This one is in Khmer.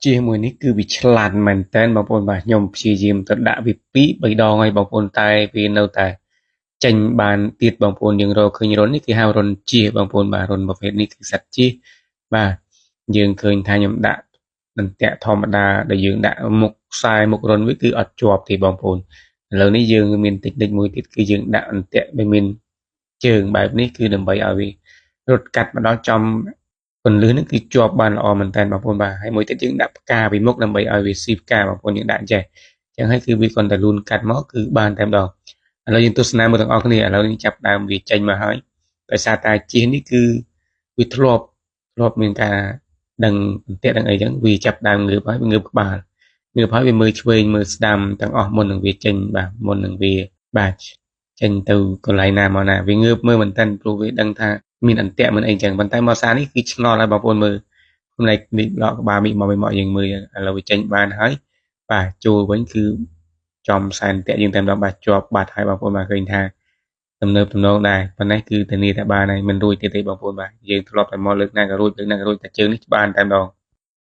ជៀសមួយនេះគឺវាឆ្លាតមែនតើបងប្អូនបាទខ្ញុំព្យាយាមទៅដាក់វា2 3ដងហើយបងប្អូនតែវានៅតែចេញបានទៀតបងប្អូនយើងរកឃើញរុននេះគេហៅរុនជៀសបងប្អូនបាទរុនប្រភេទនេះគឺសត្វជៀសបាទយើងឃើញថាខ្ញុំដាក់អន្ទាក់ធម្មតាដែលយើងដាក់មុខខ្សែមុខរុនវាគឺអត់ជាប់ទេបងប្អូនឥឡូវនេះយើងមានតិចតិចមួយទៀតគឺយើងដាក់អន្ទាក់ដែលមានជើងបែបនេះគឺដើម្បីឲ្យវារត់កាត់មកដល់ចំពន្លឺនេះគឺជាប់បានល្អមែនតើបងប្អូនបាទហើយមួយទៀតយើងដាក់ផ្កាពីមុខដើម្បីឲ្យវាស៊ីផ្កាបងប្អូនយើងដាក់ចេះអញ្ចឹងហើយគឺវាគ្រាន់តែលូនកាត់មកគឺបានតែម្ដងឥឡូវយើងទស្សនាមើលទាំងអស់គ្នាឥឡូវនេះចាប់ដើមវាចេញមកហើយដោយសារតែជៀសនេះគឺវាធ្លាប់មានការដឹងអន្ទាក់ដឹងអីចឹងវាចាប់ដើមងើបហើយវាងើបក្បាលងើបហើយវាមើលឆ្វេងមើលស្ដាំទាំងអស់មុននឹងវាចេញបាទមុននឹងវាបាទចេញទៅកន្លែងណាមកណាវាងើបមើលមែនតើព្រោះវាដឹងថាមានអន្ទាក់មានអីចឹងប៉ុន្តែមកសារនេះគឺឆ្ងល់ហើយបងប្អូនមើលផ្នែកនេះដកក្បាលមីមកមីមកយើងមើលឥឡូវវាចេញបានហើយបាទចូលវិញគឺចំសែនអន្ទាក់យើងតែម្ដងបាទជាប់បាត់ហើយបងប្អូនបាទឃើញថាទំនើបទំនងដែរប៉ុន្តែគឺធានាថាបានហើយមិនរួចទៀតទេបងប្អូនបាទយើងធ្លាប់តែមកលើកណាក៏រួចលើកណាក៏រួចតែជើងនេះបានតែម្ដង។